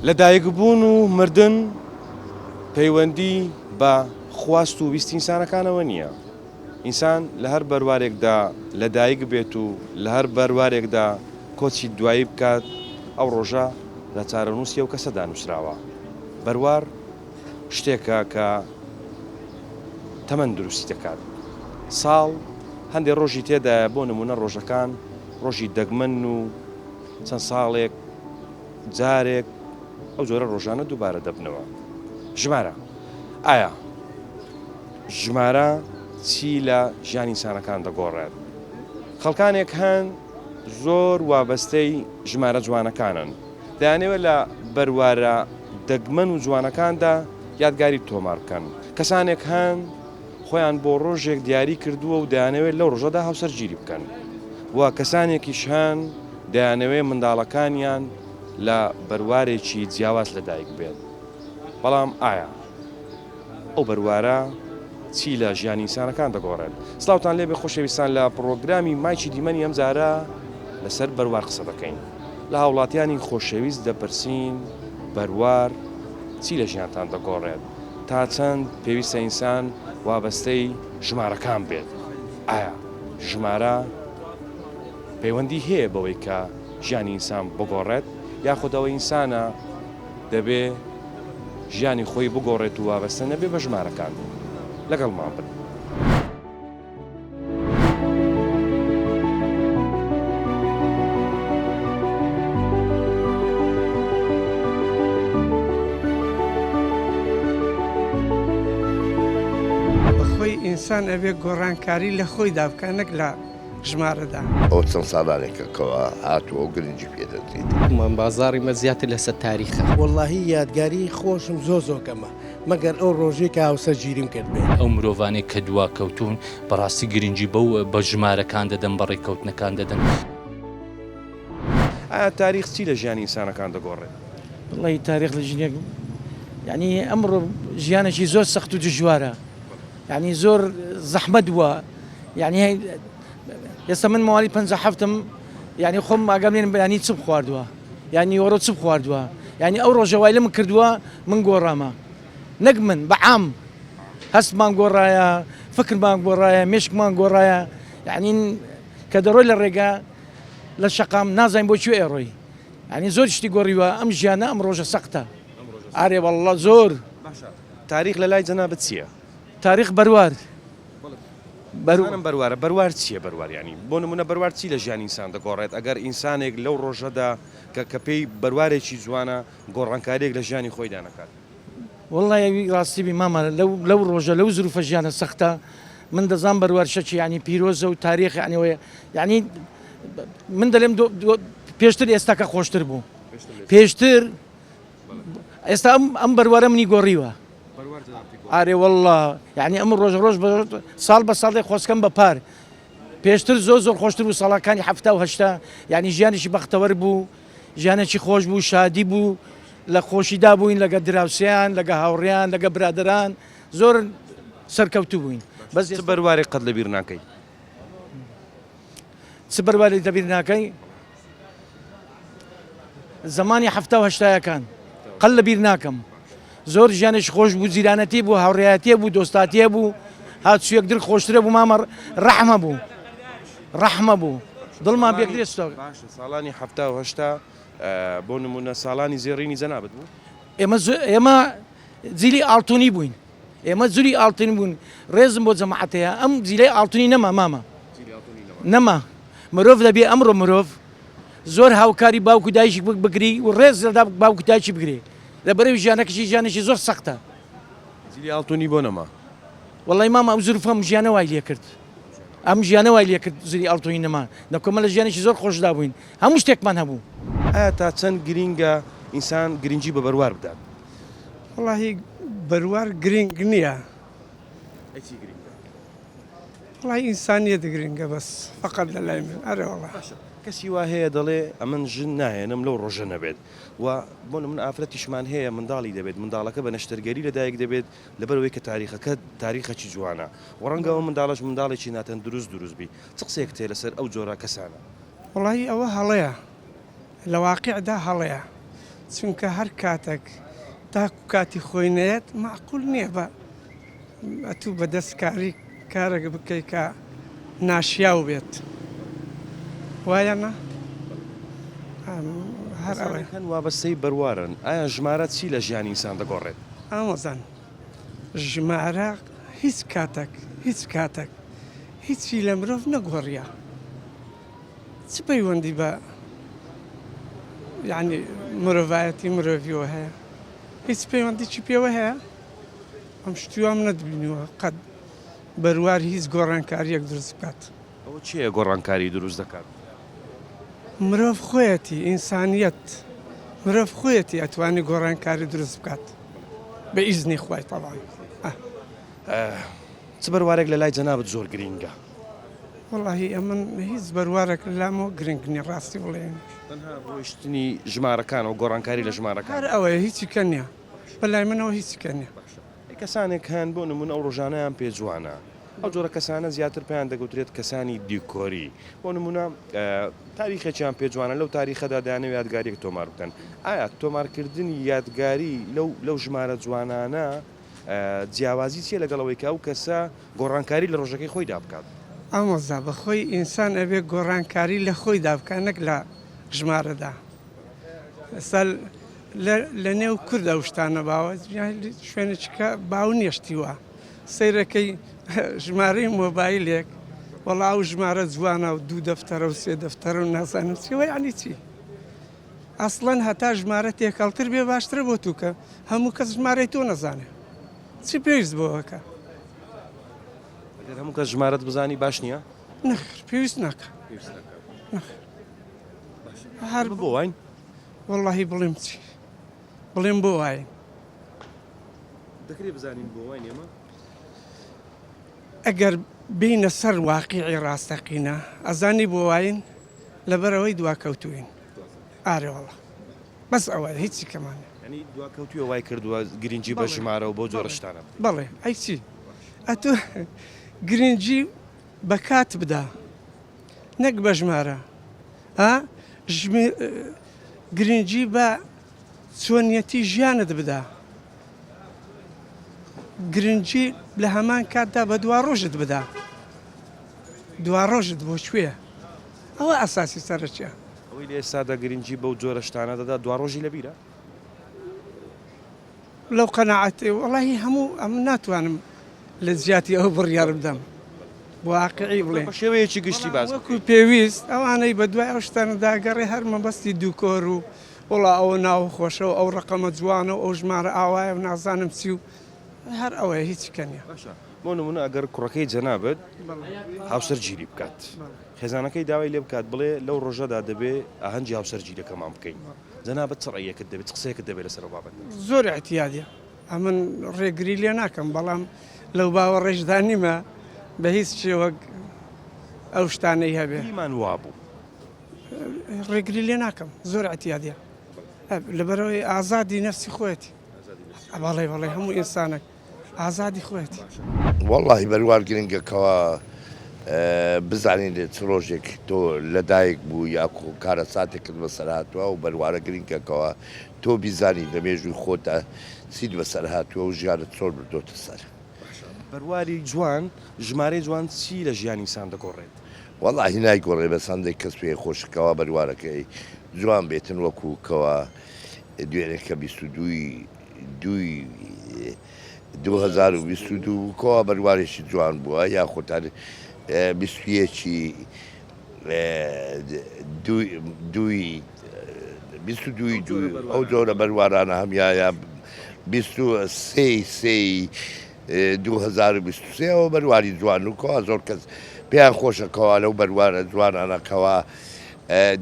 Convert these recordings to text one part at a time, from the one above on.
لەدایکبوون و مردن پەیوەندی بە خواست و ویستی ئینسانەکانەوە نییە. ئینسان لە هەر بەروارێکدا لەدایک بێت و لە هەر بەروارێکدا کۆچی دوایی بکات، ئەو ڕۆژە لە چارەنووسی ئەو کەسەدا نووسراوە. بەروار شتێکە کە تەمەن دروستی دەکات. ساڵ هەندێ ڕۆژی تێدایە، بۆ نموونە ڕۆژەکان ڕۆژی دەگمەنن و چەند ساڵێک جارێک ئەو جۆرە ڕۆژانە دووبارە دەبنەوە. ژمارە، ئایا ژمارە چی لە ژیانی ئینسانەکان دەگۆڕێت؟ خەڵکانێک هەن زۆر وابەستەی ژمارە جوانەکانن، دەیانەوێت لە بەروارە دەگمەن و جوانەکاندا یادگاری تۆمار بکەن. کەسانێک هەن خۆیان بۆ ڕۆژێک دیاری کردووە و دەیانەوێت لەو ڕۆژەدا هاوسەرگیری بکەن و کەسانێکیش هەن دەیانەوێت منداڵەکانیان لە بەروارێکی جیاواز لەدایک بێت. بەڵام ئایا ئەو بەروارە چی لە ژیانی ئینسانەکان دەگۆڕێت؟ سڵاوتان لێبێ خۆشەویستان لە پڕۆگرامی مایکی دیمەنی ئەمجارە لەسەر بەروار قسە دەکەین. لە هاوڵاتیانی خۆشەویست دەپرسین بەروار چی لە ژیانتان دەگۆڕێت؟ تا چەند پێویستە ئینسان وابەستەی ژمارەکان بێت؟ ئایا ژمارە پەیوەندی هەیە بەوەی کە ژیانی ئینسان بگۆڕێت یاخود ئەوە ئینسانە دەبێ ژیانی خۆی بگۆڕێت و وابەستە نەبێ بە ژمارەکان؟ لەگەڵمان بن. بەخۆی ئینسان ئەبێ گۆڕانکاری لە خۆیدا بکا نەک لە ژمارەدا. ئەوە چەند ساڵانێکە کەوا هاتووە و گرنگی پێ دەدرێت. بازاڕی مە زیاتر لەسەر تاریخە. وەڵاهی یادگاری خۆشم زۆر زۆر کەمە مەگەر ئەو ڕۆژەی کە هاوسەرگیریم کردبێ. ئەو مرۆڤانەی کە دواکەوتوون بەڕاستی گرنگی بەو بە ژمارەکان دەدەن بە ڕێککەوتنەکان دەدەن. ئایا تاریخ چی لە ژیانی ئینسانەکان دەگۆڕێت؟ وەڵاهی تاریخ لە ژنێک یانی ئەمڕۆ ژیانێکی زۆر سەخت و دژوارە یانی زۆر زەحمەت بووە یانی ئێستا من موالی پەنجا حەفتم یانی خۆم ئاگام لێ بەیانی چم خواردووە یانی نیوەڕۆ چم خواردووە یانی ئەو ڕۆژە وای لە من کردووە من گۆڕامە نەک من بە عام هەستمان گۆڕایە فکرمان گۆڕایە مێشکمان گۆڕایە یعنی کە دەڕۆی لە ڕێگا لە شەقام نازانین بۆ کوێ ئێڕۆی یعنی زۆر شتی گۆڕیوە ئەم ژیانە ئەم ڕۆژە سەختە ئارێ والله زۆر باشە تاریخ لە لای جەنابت چییە؟ تاریخ بەروار بەروارم بەروارە بەروار چییە بەروار یانی بۆ نمونە بەروار چی لە ژیانی ئینسان دەگۆڕێت ئەگەر ئینسانێک لەو ڕۆژەدا کە کە پێی بەروارێکی جوانە گۆڕانکاریەک لە ژیانی خۆیدا نەکات. وەڵای ئەوی ڕاستی بی مامە لەو لەو ڕۆژە لەو زروفە ژیانە سەختە من دەزانم بەروار شەکی یانی پیرۆزە و تاریخ یانی وەیە یانی من دەلێم پێشتر ئێستاکە خۆشتر بوو پێشتر ئێستا ئەم ئەم بەروارە منی گۆڕیوە ئارێ والله یعنی ئەم ڕۆژ ڕۆژ ساڵ بە ساڵێ خۆزکەم بە پار پێشتر زۆر زۆر خۆشتر بوو ساڵەکانی حەفتا و هەشتا یعنی ژیانێکی بەختەوەر بوو ژیانێکی خۆش بوو شادی بوو لە خۆشیدا بووین لەگە دراوسێیان لەگە هاوڕێیان لەگە برادەران زۆر سەرکەوتوو بووین بەس چ بەروارێک قەت لەبیر ناکەی؟ چ بەروارێک لەبیر ناکەی؟ زمانی حەفتا و هەشتایەکان قەل لە بیر ناکەم زۆر ژیانێکی خۆش بوو جیرانەتی بوو هاوڕێیەتیە بوو دۆستاتیە بوو هات یەکتر خۆشترە بوو مامە ڕەحمە بوو ڕەحمە بوو دڵمان بێکرێ باشە ساڵانی حەفتا و هەشتا بۆ نمونە ساڵانی زێڕینی جەنابت بوو ئێمە ئێمە جیلی ئاڵتونی بووین ئێمە جلی ئاڵتونی بوون ڕێزم بۆ جەماعەت هەیە ئەم جیلەی ئاڵتونی نەما مامە نەما مرۆڤ دەبێ ئەمڕۆ مرۆڤ زۆر هاوکاری باوک و دایکی بگری و ڕێز لە باوک و دایکی بگرێ لە بەرەوی ژیانەکەشی ژیانێکی زۆر سەختە جلی ئاڵتونی بۆ نەما وەڵی مامە ئەو زروفە ئەم ژیانە وای لێ کرد ئەم ژیانە وای لێ کرد جلی ئاڵتونی نەما نەکۆمە لە ژیانێکی زۆر خۆشدا بووین هەموو شتێکمان هەبوو. ئایا تا چەند گرینگە ئینسان گرنگی بە بەروار بدات؟ وەڵاهی بەروار گرینگ نییە. ئەی چی گرینگە؟ وەڵاهی ئینسانیەت گرینگە بەس فەقەت لە لای من ئەرێ وەڵا. باشە کەسی وا هەیە دەڵێ ئەمن ژن ناهێنم لەو ڕۆژە نەبێت و بۆ نمونە ئافرەتیشمان هەیە منداڵی دەبێت منداڵەکە بە نەشتەرگەری لەدایک دەبێت لەبەرئەوەی کە تاریخەکە تاریخەکی جوانە و ڕەنگە ئەو منداڵەش منداڵێکی ناتەندروست دروست بی چ قسەیەکت هەیە لەسەر ئەو جۆرە کەسانە؟ وەڵاهی ئەوە هەڵەیە لە واقیعدا هەڵەیە. چونکە هەر کاتەک تاکو کاتی خۆی نەیەت مەعقول نییە بە ئەتوو بە دەستکاری کارێک بکەی کە ناشیاو بێت وایە نا؟ هەر ئەوەیە. کەسانێک هەن وابەستەی بەروارن، ئایا ژمارە چی لە ژیانی ئینسان دەگۆڕێت؟ ئامۆزان ژمارە هیچ کاتەک هیچ کاتەک هیچی لە مرۆڤ نەگۆڕیە چ پەیوەندی بە یعنی مرۆڤایەتی مرۆڤیەوە هەیە هیچ پەیوەندیی پێوە هەیە؟ ئەم شتی وام نەدبینیوە قەت بەروار هیچ گۆڕانکاریەک دروست بکات. ئەوە چیە گۆڕانکاری دروست دەکات؟ مرۆڤ خۆیەتی، ئینسانیەت، مرۆڤ خۆیەتی ئەتوانی گۆڕانکاری دروست بکات بە ئیزنی خوای تەبعەن. چ بەروارێک لە لای جەنابت زۆر گرینگە؟ وەڵاهی ئەمن هیچ بەروارێک لە لامەوە گرنگ نیە ڕاستی بڵێین. تەنها ڕۆیشتنی ژمارەکان و گۆڕانکاری لە ژمارەکان. هەر ئەوەیە هیچی کە نیە. بە لای منەوە هیچی کە نیە. باشە کەسانێک هەن بۆ نمونە ئەو ڕۆژانەیان پێ جوانە ئەو جۆرە کەسانە زیاتر پێیان دەگوترێت کەسانی دیکۆری بۆ نمونە تاریخێکیان پێ جوانە لەو تاریخەدا دەیانەوێت یادگاریەک تۆمار بکەن ئایا تۆمارکردنی یادگاری لەو لەو ژمارە جوانانە جیاوازی چیە لەگەڵ ئەوەی کە ئەو کەسە گۆڕانکاری لە ڕۆژەکەی خۆیدا بکات؟ ئامۆزا بەخۆی ئینسان ئەبێ گۆڕانکاری لە خۆیدا بکات نەک لە ژمارەدا. ئێستا لە نێو کورد ئەو شتانە باوە شوێنێکی کە باو نییە شتی وا سەیرەکەی ژمارەی مۆبایلێک وەڵا ئەو ژمارە جوانە و دوو دەفتەرە و سێ دەفتەرە و نازانم چی وە یعنی چی ئەسڵەن هەتا ژمارە تێکەڵتر بێ باشترە بۆ تو کە هەموو کەس ژمارەی تۆ نەزانێ چی پێویست بۆەکە ئەگەر هەموو کەس ژمارەت بزانی باش نییە؟ نەخێر پێویست ناکە پێویست ناکە نەخێر هەر بۆ واین؟ وەڵاهی بڵێم چی بڵێم بۆ واین؟ دەکرێت بزانین بۆ واین ئێمە؟ ئەگەر بینە سەر واقیعی ڕاستەقینە ئەزانی بۆ واین؟ لەبەرئەوەی دواکەوتووین ئارێ وەڵا بەس ئەوە هیچی کەمان نیە. یانی دواکەوتوویە وای کردووە گرنگی بە ژمارە و بەو جۆرە شتانە بدەیت؟ بەڵێ ئەی چی ئەتۆ گرنگی بە کات بدە نەک بە ژمارە ها گرنگی بە چۆنیەتی ژیانت بدە گرنگی لە هەمان کاتدا بە دواڕۆژت بدە دواڕۆژت بۆ کوێ ئەوە ئەساسی سەرەکیە. ئەوەی لە ئێستادا گرنگی بەو جۆرە شتانە دەدات دواڕۆژی لەبیرە؟ لەو قەناعەتەی وەڵاهی هەموو ئەمن ناتوانم لە جیاتی ئەو بڕیار بدەم واقعی بڵێ بە شێوەیەکی گشتی باس وەکو پێویست ئەوانەی بە دوای ئەو شتانەدا گەڕێ هەر مەبەستی دووکۆر و وەڵا ئەوە ناو خۆشە و ئەو ڕقەمە جوانە و ئەو ژمارە ئاوایە و نازانم چی و هەر ئەوەیە هیچ کە نیە. باشە بۆ نمونە ئەگەر کوڕەکەی جەنابت هاوسەرگیری بکات خێزانەکەی داوای لێ بکات بڵێ لەو ڕۆژەدا دەبێ ئاهەنگی هاوسەرگیرەکەمان بکەین جەنابت چ ڕەئیەکت دەبێت چ قسەیەکت دەبێت لەسەر ئەو بابەتە؟ زۆر ئیعتیادیە ئەمن ڕێگری لێ ناکەم بەڵام لەو باوەڕەشدا نیمە بە هیچ شێوەک ئەو شتانەی هەبێ. گریمان وابوو. ڕێگری لێ ناکەم زۆر ئیعتیادیە لەبەرئەوەی ئازادی نەفسی خۆیەتی. بەڵێ بەڵێ هەموو ئینسانێک ئازادی خۆیەتی. وەڵاهی بەروار گرنگە کەوا بزانین لە چ ڕۆژێک تۆ لەدایک بوو یاکۆ کارەساتێکت بەسەر هاتووە و بەروارە گرنگە کەوا تۆ بیزانی لە مێژووی خۆتا چیت بەسەر هاتووە و ژیانت چۆن بردۆتە سەر. باشە بەرواری جوان ژمارەی جوان چی لە ژیانی ئینسان دەگۆڕێت؟ وەڵاهی نایگۆڕێ بەس هەندێک کەس پێی خۆشە کەوا بەروارەکەی جوان بێتن وەکو کەوا دوێنێ کە 22 ی دووی 2022 کەوا بەروارێکی جوان بووە یاخود هەر 21 ی دووی 22 دووی ئەو جۆرە بەروارانە هەمیایە 23 سێی 2023 ئەوە بەرواری جوان و کەوا زۆر کەس پێیان خۆشە کەوا لەو بەروارە جوانانە کەوا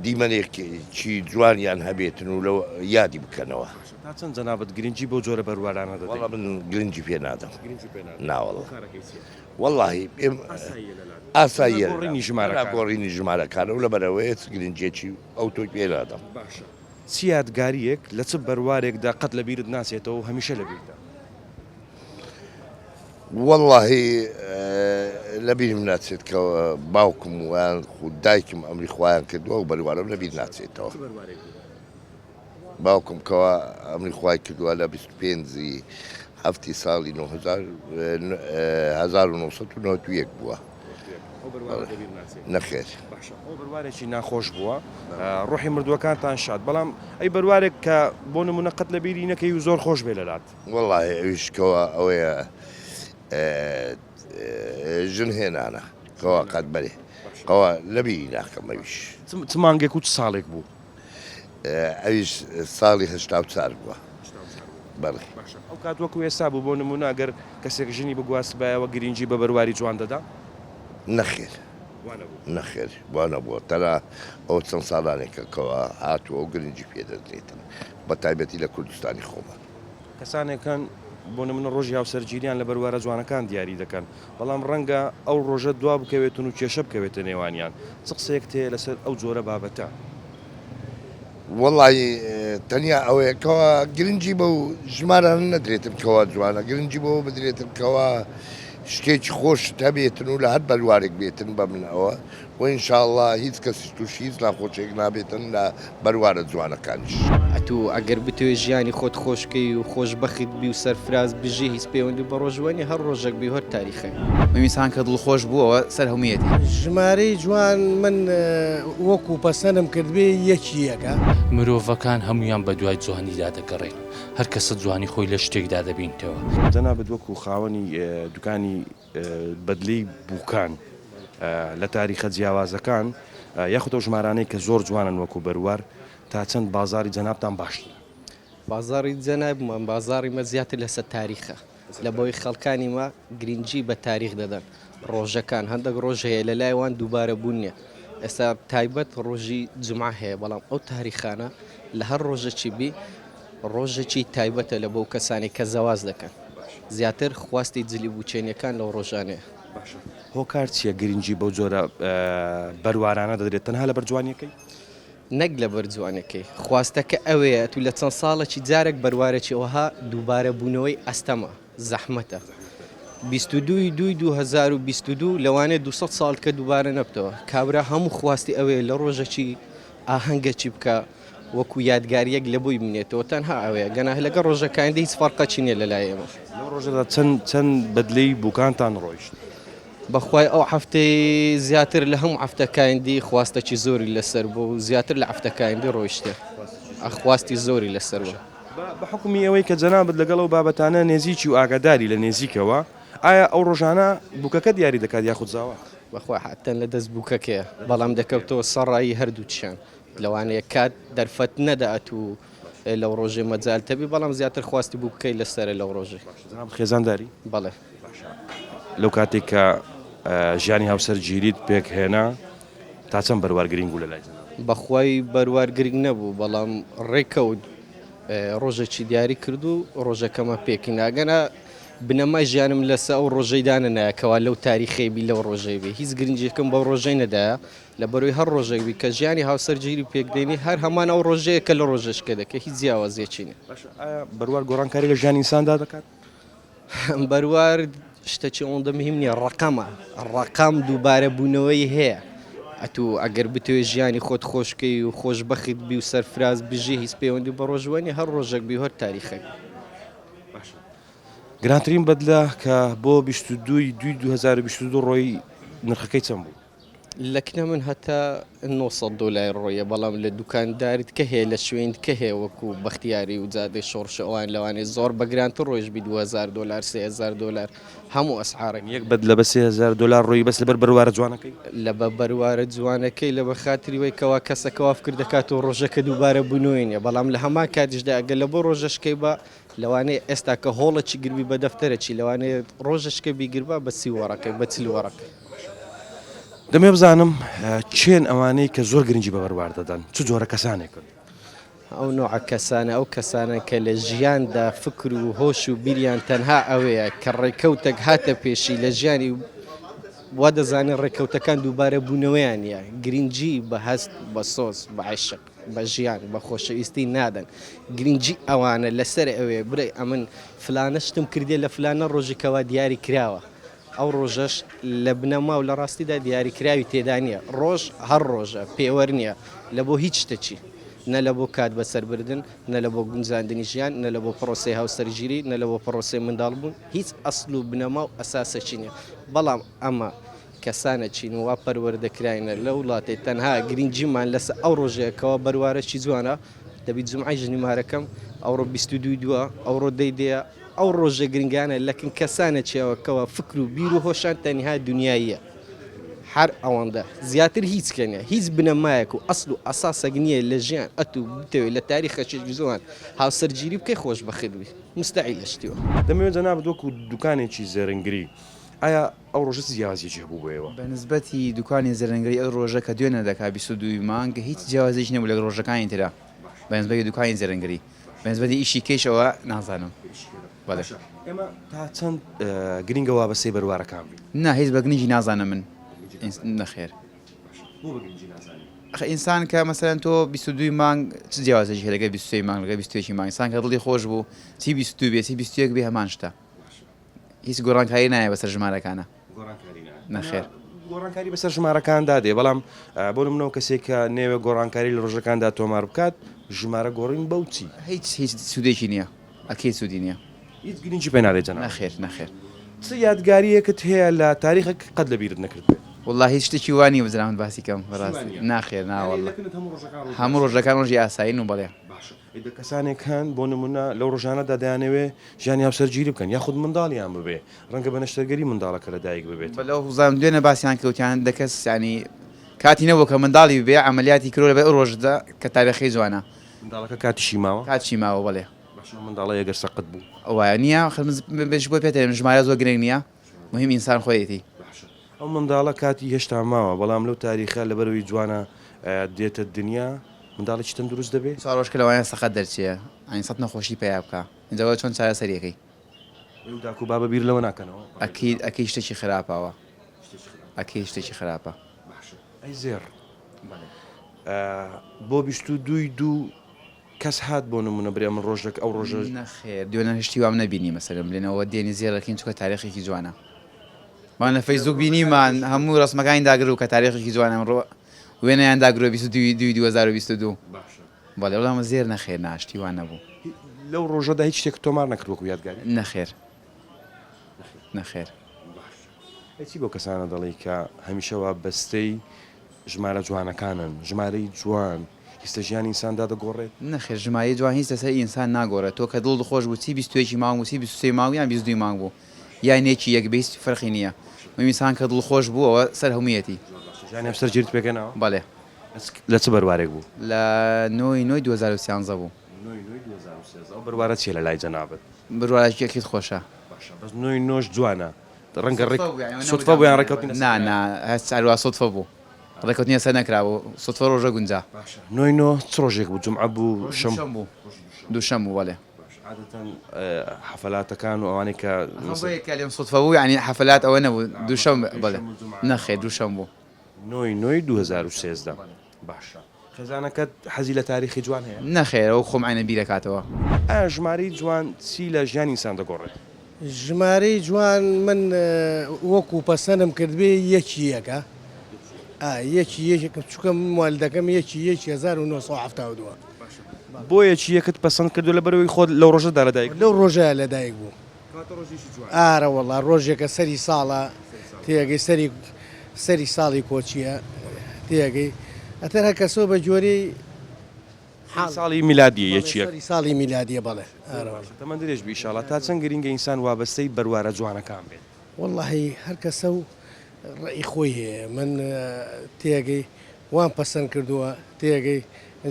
دیمەنێکی جوانیان هەبێتن و لەو یادی بکەنەوە. تا چەند جەنابت گرنگی بەو جۆرە بەروارانە دەدەی؟ وەڵا من گرنگی پێ نادەم. گرنگی پێ نادەی. ناوەڵا. هۆکارەکەی چییە؟ وەڵاهی پێم ئاساییە لەلات. ئاساییە تەنها گۆڕینی ژمارەکانە. تەنها گۆڕینی ژمارەکانە و لەبەرئەوەیە چ گرنگیەکی ئەوتۆی پێ نادەم. باشە چ یادگارییەک لە چ بەروارێکدا قەت لەبیرت ناچێتەوە و هەمیشە لەبیرتە؟ وەڵاهی لەبیرم ناچێت کە باوکم ویان خو دایکم ئەمری خوایان کردووە و بەروارەم لەبیر ناچێتەوە. چ بەروارێک بوو؟ باوکم کەوا ئەمری خوای کردووە لە 25 ی هەفتی ساڵی 1991 بووە. نەخێر. باشە ئەوە بەروارێکی ناخۆش بووە ڕۆحی مردووەکانتان شاد بەڵام ئەی بەروارێک کە بۆ نمونە قەت لە بیری نەکەی و زۆر خۆش بێ لەلات. وەڵاهی ئەویش کەوا ئەوەیە ژن هێنانە کەوا قەت بەرێ کەوا لەبیری ناکەم ئەویش. چ مانگێک و چ ساڵێک بوو؟ ئەویش ساڵی 84 بووە. بەڵێ. باشە ئەو کات وەکو ئێستا بوو بۆ نموونە گەر کەسێک ژنی بگواستبایەوە گرینگی بە بەرواری جوان دەدا؟ نەخێر نەخێر وا نەبووە تەنها ئەوە چەند ساڵانێکە کەوا هاتووە و گرنگی پێ دەدرێتن بە تایبەتی لە کوردستانی خۆمان. کەسانێک هەن بۆ نمونە ڕۆژی هاوسەرگیریان لە بەروارە جوانەکان دیاری دەکەن، بەڵام ڕەنگە ئەو ڕۆژە دوا بکەوێتن و کێشە بکەوێتە نێوانیان، چ قسەیەکت هەیە لەسەر ئەو جۆرە بابەتە؟ وەڵایی تەنیا ئەوەیە کەوا گرنگی بەو ژمارانە نەدرێتن کەوا جوانە، گرنگی بەوە بدرێتن کەوا شتێکی خۆشت هەبێتن و لە هەر بەروارێک بێتن بە من ئەوە و ان شاء اللە هیچ کەسیش توشی هیچ ناخۆشیەک نابێتن لە بەروارە جوانەکانیش. ئەتوو ئەگەر بتەوێ ژیانی خۆت خۆش کەی و خۆشبەخت بی و سەرفراز بژی هیچ پەیوەندی بە ڕۆژوە نیە هەر ڕۆژەک بی و هەر تاریخەک. مەمیسان کە دڵخۆش بووەوە سەر هەموویەتی. ژمارەی جوان من وەکو پەسەنم کردبێ یەکی یەکە. مرۆڤەکان هەموویان بە دوای جوانیدا دەگەڕێن، هەر کەسە جوانی خۆی لە شتێکدا دەبینتەوە. جەنابت وەکو خاوەنی دوکانی بەدلەی بوکان لە تاریخە جیاوازەکان یاخود ئەو ژمارانەی کە زۆر جوانن وەکو بەروار تا چەند بازاری جەنابتان باشترە؟ بازاڕی جەنابمان بازاڕی مە زیاتر لەسەر تاریخە لە بۆی خەڵکانی مە گرنگی بە تاریخ دەدەن ڕۆژەکان هەندێک ڕۆژ هەیە لە لای وان دووبارە بوون نییە ئێستا تایبەت ڕۆژی جمعە هەیە بەڵام ئەو تاریخانە لە هەر ڕۆژەکی بی ڕۆژێکی تایبەتە لە بۆ کەسانی کە زەواز دەکەن زیاتر خواستی جلی بوچێنیەکان لەو ڕۆژانەیە. باشە هۆکار چیە گرنگی بەو جۆرە بەروارانە دەدرێت تەنها لەبەر جوانیەکەی؟ نەک لەبەر جوانیەکەی خواستەکە ئەوەیە ئەتوو لە چەند ساڵێکی جارێک بەروارێکی ئەوها دووبارە بوونەوەی ئەستەمە زەحمەتە 22 ی دووی 2022 لەوانەیە 200 ساڵ کە دووبارە نەبتەوە کابرا هەموو خواستی ئەوەیە لە ڕۆژەکی ئاهەنگەکی بکە وەکو یادگاریەک لە بۆی بمینێتەوە تەنها ئەوەیە گەنا لەگەڵ ڕۆژەکانی دی هیچ فەرقەکی نیە لەلای ئێمە. لەو ڕۆژەدا چەند چەند بەدلەی بوکانتان ڕۆیشت؟ بەخوای ئەو هەفتەی زیاتر لە هەموو هەفتەکانی دی خواستەکی زۆری لەسەر بوو زیاتر لە هەفتەکانی دی ڕۆیشتێ خواستی زۆری لەسەر بوو. بە حوکمی ئەوەی کە جەنابت لەگەڵ ئەو بابەتانە نێزیکی و ئاگاداری لە نێزیکەوە، ئایا ئەو ڕۆژانە بوکەکە دیاری دەکات یاخود زاوا؟ بەخوا حەتەن لە دەست بوکەکەیە بەڵام دەکەوتەوە سەر ڕای هەردووکیان لەوانەیە کات دەرفەت نەدات و لەو ڕۆژەی مەجالت هەبی بەڵام زیاتر خواستی بووکەکەی لەسەرە لەو ڕۆژەی. باشە جەنابت خێزانداری؟ بەڵێ. باشە لەو کاتێک کە ژیانی هاوسەر گیریت پێک هێنا تا چەند بەروار گرینگ بوو لەلای جەنابت؟ بەخوای بەروار گرینگ نەبوو بەڵام ڕێکەوت ڕۆژێکی دیاری کرد و ڕۆژەکەمە پێکهینا گەنا بنەمای ژیانم لەسە ئەو ڕۆژەی دانەنایە کەوا لەو تاریخەی بی لەو ڕۆژەی بی هیچ گرنگیەکم بەو ڕۆژەی نەدایە لەبەرەوەی هەر ڕۆژێک بی کە ژیانی هاوسەرگیری پێک دێنی هەر هەمان ئەو ڕۆژەیە کە لە ڕۆژێشکە دەکەی هیچ جیاوازیەکی نیە. باشە ئایا بەروار گۆڕانکاری لە ژیانی ئینساندا دەکات؟ بەروار شتەکی ئەوەندە مهم نیە ڕەقەمە ڕەقەم دووبارە بوونەوەی هەیە ئەتوو ئەگەر بتەوێ ژیانی خۆت خۆش کەی و خۆشبەخت بی و سەرفراز بژی هیچ پەیوەندی بە ڕۆژوە نیە هەر ڕۆژێک بی و هەر تاریخێک بی. باشە گرانترین بەدلە کە بۆ 22 ی دووی 2022 ڕۆی نرخەکەی چەند بوو؟ لە کنە من هەتا 900 دۆلار ڕۆیە بەڵام لە دوکاندارت کە هەیە لە شوێنت کە هەیە وەکو بەختیاری و جادەی شۆڕش ئەوان لەوانەیە زۆر بە گرانتر ڕۆیش بی 2000 دۆلار 3000 دۆلار هەموو ئەسعارەکە. یەک بەدلە بە 3000 دۆلار ڕۆیی بەس لەبەر بەروارە جوانەکەی؟ لە بە بەروارە جوانەکەی لە بە خاتری وەی کەوا کەسەکە وا فکر دەکات و ڕۆژەکە دووبارە بوونەوەی نیە بەڵام لە هەمان کاتیشدا ئەگەر لە بۆ ڕۆژەشکەی بە لەوانەیە ئێستا کە هۆڵەکی گربی بە دەفتەرەکی لەوانەیە ڕۆژەشکە بیگربا بە 30 وەڕەقێک بە 40 وەڕەق. دەمەوێت بزانم کێن ئەوانەی کە زۆر گرنگی بە بەروار دەدەن، چ جۆرە کەسانێکن؟ ئەو نۆعە کەسانە ئەو کەسانەن کە لە ژیاندا فکر و هۆش و بیریان تەنها ئەوەیە کە ڕێکەوتێک هاتە پێشی لە ژیانی وا دەزانێت ڕێکەوتەکان دووبارە بوونەوەیان نییە گرنگی بە هەست بە سۆز بە عیشق بە ژیان بە خۆشەویستی نادەن گرنگی ئەوانە لەسەر ئەوێ برێ ئەمن فلانە شتم کردێ لە فلانە ڕۆژی کەوا دیاری کراوە ئەو ڕۆژەش لە بنەما و لە ڕاستیدا دیاریکراوی تێدا نییە. ڕۆژ هەر ڕۆژە، پێوەر نییە لە بۆ هیچ شتەکی. نە لە بۆ کات بەسەربردن، نە لە بۆ گونجاندنی ژیان، نە لە بۆ پڕۆسەی هاوسەرگیری، نە لە بۆ پڕۆسەی منداڵبوون، هیچ ئەسڵ و بنەما و ئەساسەکی نیە. بەڵام ئەمە کەسانە چین وا پەروەردە کراینە لە وڵاتێ تەنها گرنگیمان لەسە ئەو ڕۆژەیە کەوا بەروارەکی جوانە دەبی جومعەی ژمارەکەم ئەوڕۆ 22 دووە ئەوڕۆ دەی دەیە ئەو ڕۆژە گرنگانە لەکن کەسانە چێوە کەوا فکر و بیر و هۆشان تەنها دنیاییە هەر ئەوەندە زیاتر هیچ کە نیە هیچ بنەمایەک و ئەسڵ و ئەساسێک نییە لە ژیان ئەتوو بتەوێت لە تاریخەکی جوان هاوسەرگیری بکەی خۆشبەخت بی مستحیلە شتی وا. دەمەوێت جەنابت وەکو دوکانێکی زێڕینگری ئایا ئەو ڕۆژە چ جیاوازیەکی هەبوو بۆ ئێوە؟ بە نسبەتی دوکانی زێڕینگری ئەو ڕۆژە کە دوێنێ دەکا 22 ی مانگ هیچ جیاوازیەکی نەبوو لەگەڵ ڕۆژەکانی ترا بە نسبەتی دوکانی زێڕینگری بە نسبەتی ئیشی کەیش ئەوە نازانم بەڵێ. باشە ئێمە تا چەند گرینگە وابەستەی بەروارەکان بین؟ نا هیچ بە گرنگی نازانم من نەخێر. باشە بۆ بە گرنگی نازانی؟ ئەخە ئینسان کە مەسەلەن تۆ 22 ی مانگ چ جیاوازێکی هەیە لەگەل 23 ی مانگ لەگەل 21 ی مانگ ئینسان کە دڵی خۆش بوو چی 22 بێ چی 21 بێ هەمان شتە هیچ گۆڕانکاری نایە بەسەر ژمارەکانە. گۆڕانکاری نایە. نەخێر. گۆڕانکاری بەسەر ژمارەکاندا دێ بەڵام بۆ نمونە ئەو کەسێک کە نەیەوێ گۆڕانکاری لە ڕۆژەکاندا تۆمار بکات ژمارە گۆڕین بەو چی؟ هیچ هیچ سوودێکی نییە ئەکید سوودی نییە. هیچ گرنگی پێ نادەی جەنابت؟ نەخێر نەخێر. چ یادگارییەکت هەیە لە تاریخێک قەت لە بیرت نەکردبێت؟ وەڵا هیچ شتێکی وا نییە بزانم باسی کەم بەڕاستی ناخێر نا وەڵا هەموو ڕۆژەکان ڕۆژی ئاسایین و بەڵێ. باشە ئەی کەسانێک هەن بۆ نمونە لەو ڕۆژانەدا دەیانەوێ ژیانی هاوسەرگیری بکەن یاخود منداڵیان ببێ ڕەنگە بە نەشتەرگەری منداڵەکە لەدایک ببێت. بەلێ وەزانم دوێنێ باسیان کرد وتیان دە کەس یانی کاتی نەبووە کە منداڵی ببێ عەمەلیاتی کردوە لەبەر ئەو ڕۆژەدا کە تاریخەکەی جوانە. منداڵەکە کاتیشی ماوە؟ کاتیشی ماوە بەڵێ. باشە ئەو منداڵەی ئەگەر سەقەت بوو؟ وایە نیە ئاخر من بێش بۆ پێت دەلێم ژمارە زۆر گرنگ نیە مهم ئینسان خۆیەتی. باشە ئەو منداڵە کاتی هێشتا ماوە بەڵام لەو تاریخە لەبەرئەوەی جوانە دێتە دنیا منداڵێکی تەندروست دەبێ؟ چوار ڕۆژ کە لەوانەیە سەقەت دەرچێ یانی سەت نەخۆشی پەیا بکا ئینجا وەرە چۆن چارەسەری ئەکەی. ئێوە داک و بابە بیر لەوە ناکەنەوە؟ ئەکید ئەکید شتێکی خراپە ئەوە ئەکید شتێکی خراپە. باشە ئەی زێڕ بۆ 22 ی دوو کەس هات بۆ نمونە برێ من ڕۆژێک ئەو ڕۆژە. نەخێر دوێنێ شتی وام نەبینی مەسەلەن بلێن ئەوە دێنی زێڕەکەین چونکە تاریخێکی جوانە مان لە فەیسبوک بینیمان هەموو ڕەسمەکانی داگرو کە تاریخێکی جوانە ئەمڕۆ وێنەیان داگرو 22 دوی 2022 باشە بەڵێ وەڵام زێر نەخێر نا شتی وا نەبوو. لەو ڕۆژەدا هیچ شتێکت تۆمار نەکرد وەکو یادگاری؟ نەخێر نەخێر. باشە ئەی چی بەو کەسانە دەڵێی کە هەمیشە وابەستەی ژمارە جوانەکانن، ژمارەی جوان هیچ لە ژیانی ئینساندا دەگۆڕێت؟ نەخێر ژمارەی جوان هیچ لەسەر ئینسان ناگۆڕێت، تۆ کە دڵت خۆش بوو چی 21 ی مانگ بوو چی 23 ی مانگ بوو یان 22 ی مانگ بوو یان یەکی یەک بێ هیچ فەرقی نییە مهم ئینسان کە دڵ خۆش بوو ئەوە سەر هەموویەتی. زۆر باشە ژیانی هاوسەرگیریت پێکهێناوە؟ بەڵێ. لە چ بەروارێک بوو؟ لە نۆ ی نۆی 2013 بوو. نۆ ی نۆی 2013 ئەو بەروارە چییە لە لای جەنابت؟ بەروارێکی ئەکید خۆشە. باشە بەس نۆ ی نۆش جوانە ڕەنگە ڕێک سوتفە بوو یان ڕێکەوتنی لەسەر نا نا هەست هەروا سوتفە بوو ڕێکەوتنی لەسەر نەکرابوو سوتفە ڕۆژە گونجا. باشە نۆی نۆ چ ڕۆژێک بوو جومعە بوو شەم دووشەم بوو دووشەم بوو بەڵێ. باشە عادەتەن حەفەلاتەکان و ئەوانەی کە ئەخە بۆیە کە لێم سوتفە بوو یانی حەفەلات ئەوە نەبوو دووشەم بەڵێ نەخێر دووشەم بوو. نۆی نۆی 2013 باشە خێزانەکەت حەزی لە تاریخی جوان هەیە؟ نەخێر وەک خۆم عەینەن بیرەکاتەوە. ئایا ژمارەی جوان چی لە ژیانی ئینسان دەگۆڕێت؟ ژمارەی جوان من وەکو پەسەنم کردبێ یەکی یەکە ئا یەکی یەکێکم چونکە من موالدەکەم یەکی یەکی 1972 بۆ یەکی یەکت پەسەند کردوە لەبەرئەوەی خۆت لەو ڕۆژەدا لەدایک بووی؟ لەو ڕۆژەیا لەدایک بووم. کەواتە ڕۆژێکی جوانە. ئارە وەڵا ڕۆژێکە سەری ساڵە تێئەگەی سەری سەری ساڵی کۆچیە تێئەگەی ئەتر هەر کەسەو بە گۆرەی سەری ساڵی میلادیە یەکی یەک. سەری ساڵی میلادیە بەڵێ ئارە وەڵا. تەمەن درێژ بی ئیشاڵا تا چەند گرینگە ئینسان وابەستەی بەروارە جوانەکان بێت؟ وەڵاهی هەر کەسەو ڕەئی خۆی هەیە من تێئەگەی وام پەسەند کردووە تێئەگەی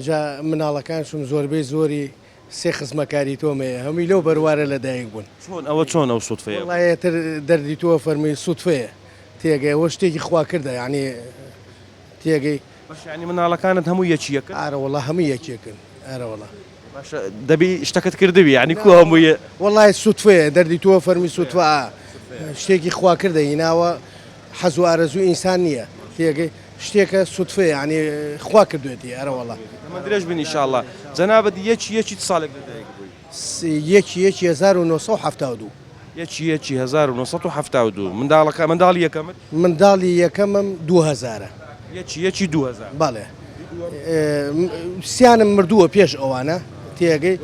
جا مناڵەکانشم زۆربەی زۆری سێ خزمەکاری تۆم هەیە هەمووی لەو بەروارە لە دایک بوون. چۆن ئەوە چۆن ئەو سوتفەیە بوو؟ وەڵا ئیتر دەردی تۆ فەرمووی سوتفەیە تێگەی ئەوە شتێکی خوا کردە یانی تێگەی. باشە یانی مناڵەکانت هەموو یەکی یەکن؟ ئارە وەڵا هەموو یەکێکن ئارە وەڵا. باشە دەبی شتەکەت کردبی یانی کو هەمووی. وەڵای سوتفەیە دەردی تۆ فەرمووی سوتفە ئا شتێکی خوا کردە هیناوە حەز و ئارەزووی ئینسان نییە تێگەی شتێکە سوتفەیە یانی خوا کردوێتی ئەرەوەڵا. تەمەن درێژ بن ئیشاڵا. جەنابت یەکی یەکی چ ساڵێک لە دایک بووی؟ یەکی یەکی 1972. یەکی یەکی 1972 منداڵەکە منداڵی یەکەمت؟ منداڵی یەکەمم دوو هەزارە. یەکی یەکی 2000. بەڵێ. سیانم مردووە پێش ئەوانە تێگەی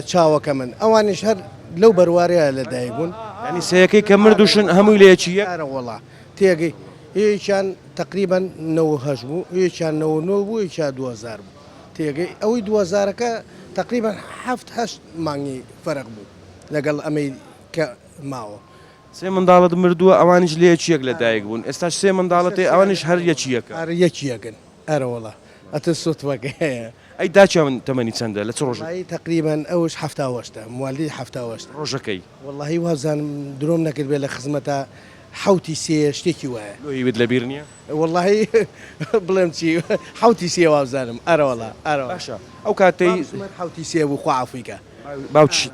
چاوەکە من ئەوانیش هەر لەو بەروارەیە لە دایک بوون. یانی سێیەکەی کە مردوشن هەمووی لە یەکی یەک؟ ئەرە وەڵا تێگەی یەکیان تەقریبەن 98 بوو یەکیان 99 بوو یەکیان 2000 بوو تێگەی ئەوەی دووەزارەکە تەقریبەن حەفت هەشت مانگی فەرق بوو لەگەڵ ئەمەی کە ماوە. سێ منداڵت مردووە ئەوانیش لە یەکی یەک لە دایک بوون ئێستاش سێ منداڵت هەیە ئەوانیش هەر یەکی یەکە. ئەرە یەکی یەکن ئەرەوەڵا ئەتر سوتفەکەیە. ئەی داکیان تەمەنی چەندە لە چ ڕۆژێک؟ وەڵایی تەقریبەن ئەوش حەفتاوەشتە موالیدی حەفتاوەشتە. ڕۆژەکەی؟ وەڵاهی وابزانم درۆم نەکردبێ لە خزمەتا حەوتی سێیە شتێکی وایە. لۆ هیوت لەبیر نییە؟ وەڵاهی بڵێم چی حەوتی سێ وابزانم ئەرەوەڵا ئەرەوەڵا. باشە ئەو کاتەی. باوکم هەر حەوتی سێ بوو خوا عەفوی کا. باوکیشت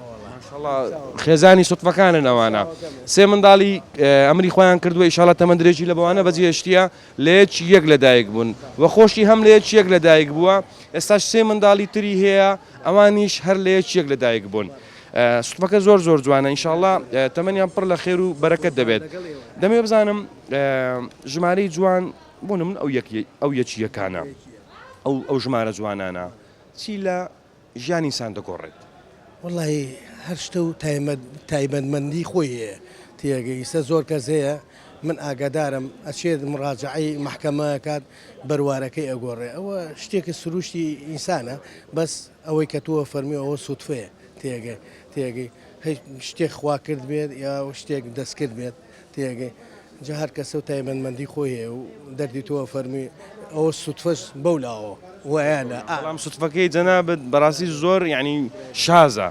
ماشاءاللە خێزانی سوتفەکانن ئەوانە سێ منداڵی ئەمری خۆیان کردووە ئیشاڵا تەمەن درێژی لە بەوانە بەجێهێشتیە لە یەکی یەک لەدایک بوون و خۆشی هەم لە یەکی یەک لەدایک بووە ئێستاش سێ منداڵی تری هەیە ئەوانیش هەر لە یەکی یەک لەدایک بوون سوتفەکە زۆر زۆر جوانە ئینشاءاللە تەمەنیان پڕ لە خێر و بەرەکەت دەبێت دەمەوێت بزانم ژمارەی جوان بۆ نمونە ئەو یەک ئەو یەکی یەکانە ئەو ئەو ژمارە جوانانە چی لە ژیانی ئینسان دەگۆڕێت؟ وەڵاهی هەر شتە و تایبەتمەندی خۆی هەیە تێگەی ئیستا زۆر کەس هەیە من ئاگادارم ئەچێت مڕاجەعەی مەحکەمە ئەکات بەروارەکەی ئەگۆڕێ ئەوە شتێکە سروشتی ئینسانە بەس ئەوەی کە تۆ فەرمی ئەوە سوتفەیە تێگەی تێگەی هیچ شتێک خوا کرد بێت یا شتێک دەستکرد بێت تێگەی جا هەر کەسە و تایبەتمەندی خۆی هەیە و دەردی تۆ فەرمی ئەوە سوتفەش بەو لاوە وایانە ئا. بەڵام سوتفەکەی جەنابت بەڕاستی زۆر یانی شازە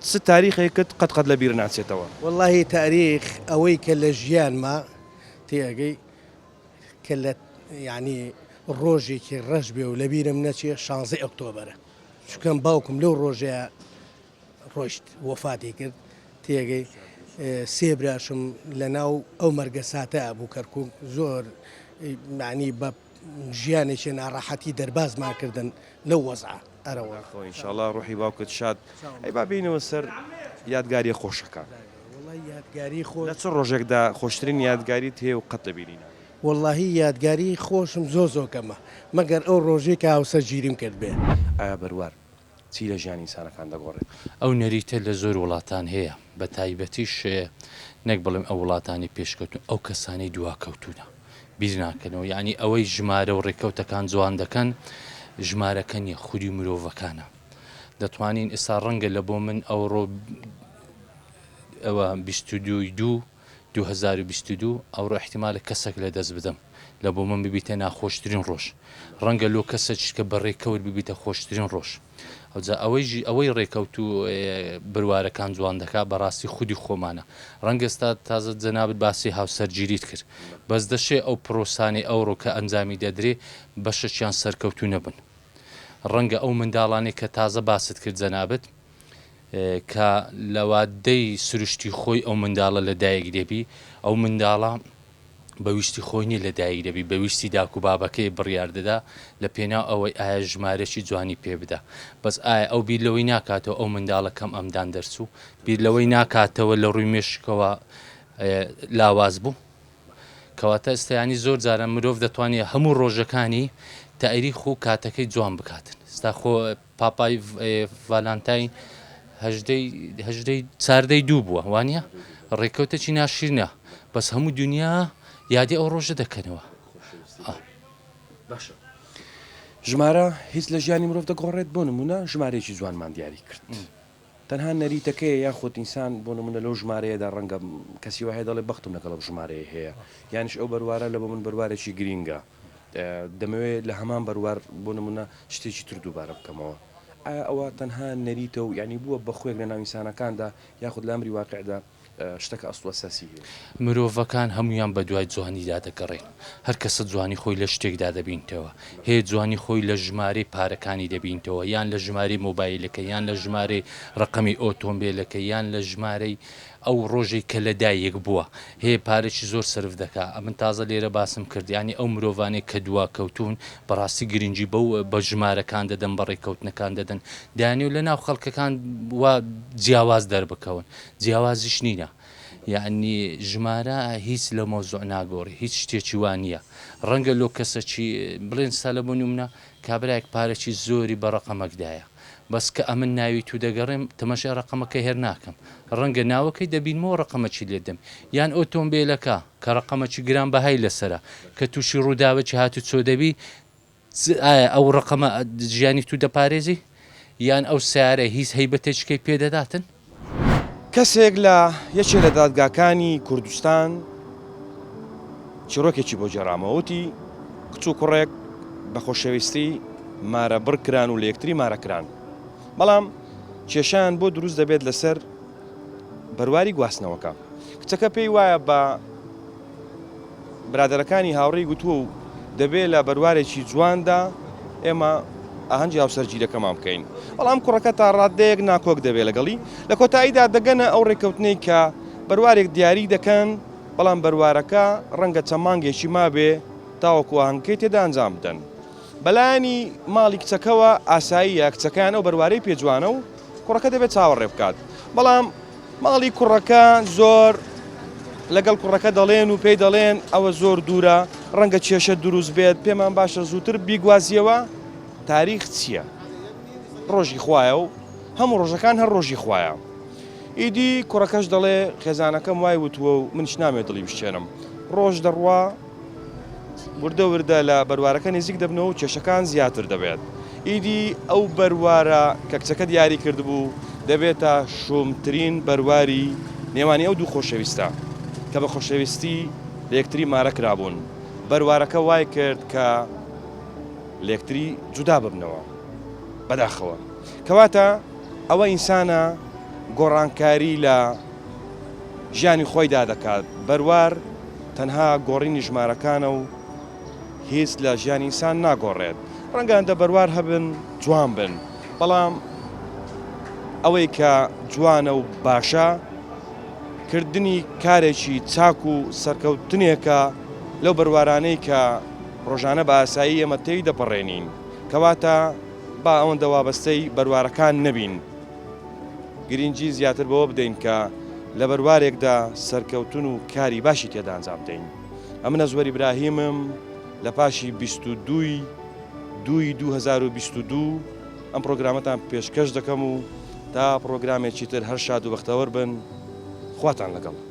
چ تاریخێکت قەت قەت لەبیر ناچێتەوە؟ وەڵاهی تاریخ ئەوەی کە لە ژیانما تێئەگەی کە لە یانی ڕۆژێکی ڕەش بێ و لەبیرم نەچێ شانزەی ئۆکتۆبەرە چونکەم باوکم لەو ڕۆژەیا ڕۆیشت وەفاتی کرد تێگەی سێ براشم لە ناو ئەو مەرگەساتە بوو کەرکک زۆر معنی بە ژیانێکی ناڕەحەتی دەربازمان کردن لەو وەزعە ئەرەوە ئینشاڵا ڕۆحی باوکت شاد ئەی با بینەوە سەر یادگاریە خۆشەکان یادگاری خۆ لە چ ڕۆژێکدا خۆشترین یادگاریت هەیە و قەت لەبیری ناکەی؟ وەڵاهی یادگاری خۆشم زۆر زۆر کەمە مەگەر ئەو ڕۆژەی کە هاوسەرگیریم کرد بێ. ئایا بەروار چی لە ژیانی ئینسانەکان دەگۆڕێت؟ ئەو نەریتە لە زۆر وڵاتان هەیە بە تایبەتیش نەک بڵێم ئەو وڵاتانی پێشکەوتوون ئەو کەسانەی دواکەوتوونە بیر ناکەنەوە یانی ئەوەی ژمارە و ڕێکەوتەکان جوان دەکەن ژمارەکە نیە خودی مرۆڤەکانە دەتوانین ئێستا ڕەنگە لە بۆ من ئەوڕۆ ئەوە 22 دوو 2022 ئەوڕۆ احتیمالە کەسێک لە دەست بدەم لە بۆ من ببیتە ناخۆشترین ڕۆژ ڕەنگە لۆ کەسەکیش کە بە ڕێکەوت ببیتە خۆشترین ڕۆژ ئەوجا ئەوەی ئەوەی ڕێکەوت و بروارەکان جوان دەکا بەڕاستی خودی خۆمانە ڕەنگە ئێستا تازە جەنابت باسی هاوسەرگیریت کرد بەس دەشێ ئەو پرۆسانەی ئەوڕۆ کە ئەنجامی دەدرێ بەشەکیان سەرکەوتوو نەبن ڕەنگە ئەو منداڵانەی کە تازە باست کرد جەنابت کە لەوادەی سروشتی خۆی ئەو منداڵە لەدایک دەبی ئەو منداڵە بە ویستی خۆی نیە لە دایک دەبی بە ویستی داک و بابەکەی بڕیار دەدا لە پێناو ئەوەی ئایا ژمارەکی جوانی پێ بدا بەس ئایا ئەو بیر لەوەی ناکاتەوە ئەو منداڵە کەم ئەمدان دەرچوو بیر لەوەی ناکاتەوە لە ڕووی مێشکەوە لاواز بوو کەواتە ئێستا ینی زۆر جارە مرۆڤ دەتوانێت هەموو ڕۆژەکانی تاریخ و کاتەکەی جوان بکاتن ستا خۆ پاپای ڤالانتاین هەژدەی هەژدەی چاردەی دوو بووە وانە ڕێکەوتێکی ناشرینە بەس هەموو دنیا یادی ئەو ڕۆژە دەکەنەوە باشە ژمارە هیچ لە ژیانی مرۆڤ دەگۆڕێت بۆ نمونە ژمارەیەکی جوانمان دیاری کرد تەنها نەریتەکەیە یاخود ئینسان بۆ نمونە لەو ژمارەیەدا ڕەنگە کەسی وایە دەڵێ بەختم لەگەڵ ئەو ژمارەیە هەیە یانیش ئەو بەروارە لە بۆ من بەروارێکی گرینگە دەمەوێت لە هەمان بەروار بۆ نمونە شتێکی تر دووبارە بکەمەوە ئایا ئەوە تەنها نەریتە و یانی بووە بە خوێک لە ناو ئینسانەکاندا یاخود لە ئەمری واقیعدا شتەکە ئەسڵ و ئەساسی هەیە؟ مرۆڤەکان هەموویان بە دوای جوانیدا دەگەڕێن، هەر کەسە جوانی خۆی لە شتێکدا دەبینتەوە، هەیە جوانی خۆی لە ژمارەی پارەکانی دەبینتەوە، یان لە ژمارەی مۆبایلەکەی، یان لە ژمارەی ڕەقەمی ئۆتۆمبێلەکەی، یان لە ژمارەی ئەو ڕۆژەی کە لە دایک بووە، هەیە پارەکی زۆر سەرف دەکا، ئەمن تازە لێرە باسم کرد، یانی ئەو مرۆڤانەی کە دواکەوتوون بەڕاستی گرنگی بەو بە ژمارەکان دەدەن، بە ڕێککەوتنەکان دەدەن، دەیانەوێت لە ناو خەڵکەکان وا جیاواز دەربکەون. جیاوازیش نینە. یەعنی ژمارە هیچ لە مەوزوع ناگۆڕی هیچ شتێکی وا نییە ڕەنگە لۆ کەسەکی بڵێن سا لە بۆ نمونە کابرایەک پارەکی زۆری بە ڕەقەمەک دایە بەس کە ئەمن ناوی تو دەگەڕێم تەماشای ڕەقەمەکە هێر ناکەم ڕەنگە ناوەکەی دەبینمەوە ڕەقەمەکی لێ دەم یان ئۆتۆمبێلەکە کە ڕەقەمەکی گران بەهای لەسەرە کە توشی ڕووداوێکی هاتوچۆ دەبی چ ئایا ئەو ڕەقەمە ژیانی تو دەپارێزی یان ئەو سەیارە هیچ هەیبەتێکیکەی پێ دەداتن؟ کەسێک لە یەکێ لە دادگاکانی کوردستان چیڕۆکێکی بۆ گێڕامەوە وتی، کچ و کوڕێک بە خۆشەویستی مارە بڕ کران و لە یەکتری مارە کران، بەڵام کێشەیان بۆ دروست دەبێت لەسەر بەرواری گواستنەوەکە. کچەکە پێی وایە بە برادەرەکانی هاوڕێی گوتووە و دەبێ لە بەروارێکی جواندا ئێمە ئاهەنگی هاوسەرگیرەکەمان بکەین. بەڵام کوڕەکە تا ڕاددەیەک ناکۆک دەبێ لەگەڵی. لە کۆتاییدا دەگەنە ئەو ڕێککەوتنەی کە بەروارێک دیاری دەکەن، بەڵام بەروارەکە ڕەنگە چەند مانگێکی مابێ تاوەکو ئاهەنگەکەی تێدا ئەنجام بدەن. بەلایەنی ماڵی کچەکەوە ئاساییە کچەکەیان ئەو بەروارەی پێ جوانە و کوڕەکە دەبێت چاوەڕێ بکات، بەڵام ماڵی کوڕەکە زۆر لەگەڵ کوڕەکە دەڵێن و پێی دەڵێن ئەوە زۆر دوورە ڕەنگە کێشە دروست بێت پێمان باشە زووتر بیگوازیەوە تاریخ چییە؟ ڕۆژی خوایە و هەموو ڕۆژەکان هەر ڕۆژی خوایە. ئیدی کوڕەکەش دەڵێ خێزانەکەم وای وتووە و منیش نامەوێت دڵی بشکێنم. ڕۆژ دەڕوا وردە وردە لە بەروارەکە نزیک دەبنەوە و کێشەکان زیاتر دەبێت. ئیدی ئەو بەروارە کە کچەکە دیاری کردبوو دەبێتە شومترین بەرواری نێوانی ئەو دوو خۆشەویستە کە بە خۆشەویستی لە یەکتری مارە کرابوون. بەروارەکە وای کرد کە لە یەکتری جودا ببنەوە. بەداخەوە. کەواتە ئەوە ئینسانە گۆڕانکاری لە ژیانی خۆیدا دەکات. بەروار تەنها گۆڕینی ژمارەکانە و هیچ لە ژیانی ئینسان ناگۆڕێت. ڕەنگە هەندە بەروار هەبن جوان بن، بەڵام ئەوەی کە جوانە و باشە کردنی کارێکی چاک و سەرکەوتنێکە لەو بەروارانەی کە ڕۆژانە بە ئاسایی ئێمە تێی دەپەڕێنین. کەواتە با ئەوەندە وابەستەی بەروارەکان نەبین. گرینگی زیاتر بەوە بدەین کە لە بەروارێکدا سەرکەوتن و کاری باشی تێدا ئەنجام بدەین. ئەمن ئەزوەر ئیبراهیمم لە پاشی 22 ی دووی 2022 ئەم پڕۆگرامەتان پێشکەش دەکەم و تا پڕۆگرامێکی تر هەر شاد و بەختەوەر بن. خواتان لەگەڵ.